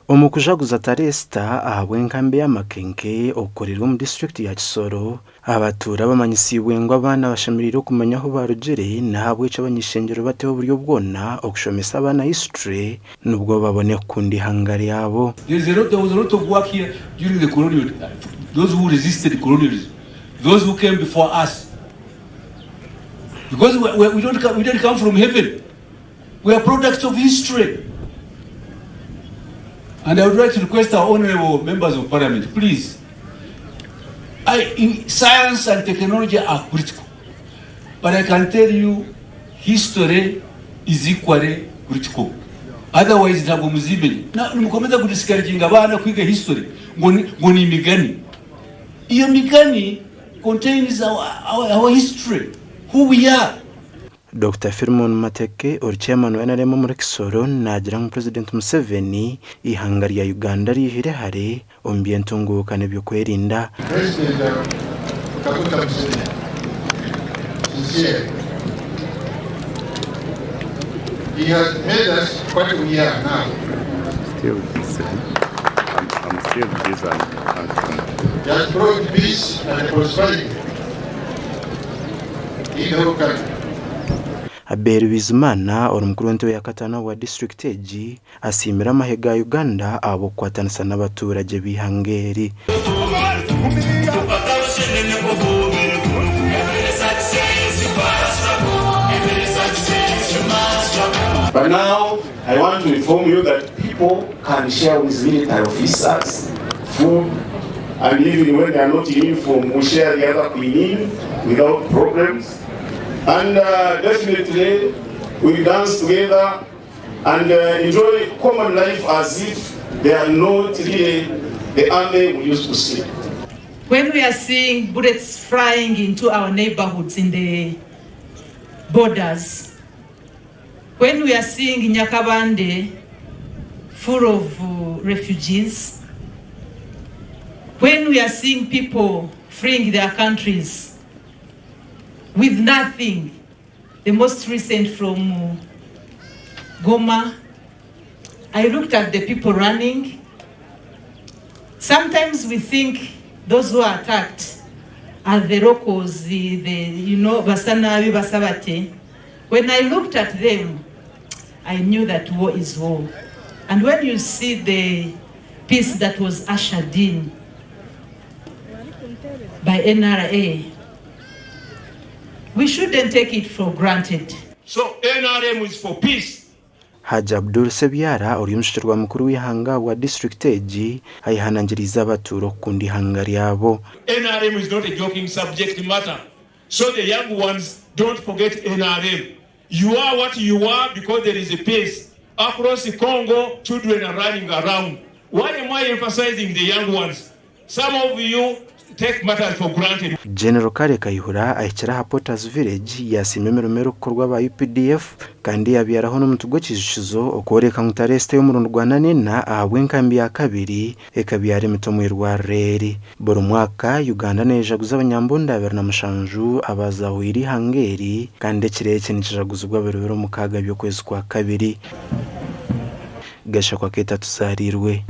Omu kujaguza Tareesita ahabw'enkambi ya Makenke okukoreirwe omu disiturikiti ya Kisoro, abatuura bamanyisiibwe ngu abaana bashemereire okumanya ahu barugire n'ahabw'ekyo abany'ishengyero bateho oburyo bwona okushomesa abaana history nibwo babone kukunda eihanga ryabo. There is a lot, there was a lot of work here during the colonial, those who resisted colonialism, those who came before us. Because we, we, we, don't, we don't come from heaven. We are products of history. And I would like to request our honorable members of parliament, please. I, in, science and technology are critical. But I can tell you, history is equally critical. Otherwise, ntabwo muzimenya. Nimukomeza kudiscouraginga abana kwiga history ngo ni imigani. Iyo migani contains our, our, our history, who we are. Dokita Philemon Mateke ori Chairman wa NRM omuri Kisoro naagira ngu Purezidenti Museveni eihanga rya Uganda ariihire hare omu by'entunguuka n'eby'okwerinda. President Kaguta Museveni sincerely he has made us what we are now. Still busy. I'm, I'm still busy and, and He has brought peace and prosperity in the whole country. Abel Bizimana ori mukuru w'entebe ya kataano ahabwa disiturikiti egi asiimire amahe ga Uganda ahabw'okukwatanisa n'abaturagye b'eihanga eri. But now I want to inform you that people can share with military officers food and even when they are not in uniform we share the other quinine without problems and uh, definitely we dance together and uh, enjoy common life as if they are not really the army we used to see. When we are seeing bullets flying into our neighborhoods in the borders, when we are seeing Nyakabande full of refugees, when we are seeing people fleeing their countries with nothing, the most recent from Goma, I looked at the people running. Sometimes we think those who are attacked are the locals, the Basanabi, Basabate. When I looked at them, I knew that war is war. And when you see the peace that was ushered in by NRA, we shouldn't take it for granted. So NRM is for peace. Hajji Abdul Ssebyala ori omushukirwa mukuru w'eihanga ahabwa disiturikiti egi ayehanangiriize abatuura okukunda eihanga ryabo. NRM is not a joking subject matter so the young ones don't forget NRM. You are what you are because there is a peace. Across Congo, children are running around. Why am I emphasizing the young ones? Some of you take matters for granted. General Kale Kayihura ahikire aha Potters Village yasiima emirimo erikukorwa aba UPDF kandi yabyaraho n'omuti gw'ekiijukizo okworeka ngu tareesita y'omurundi gwa nanena ahabw'enkambi ya kabiri ekabyara emiti omu irwariro eri. Buri mwaka Uganda neejaguza abanyambundu 27 abaazahwire eihanga eri kandi ekiro eki nikijaguzibwa buri biro mukaaga by'okwezi kwa kabiri. Gashakwa Keita Tuzaariirwe.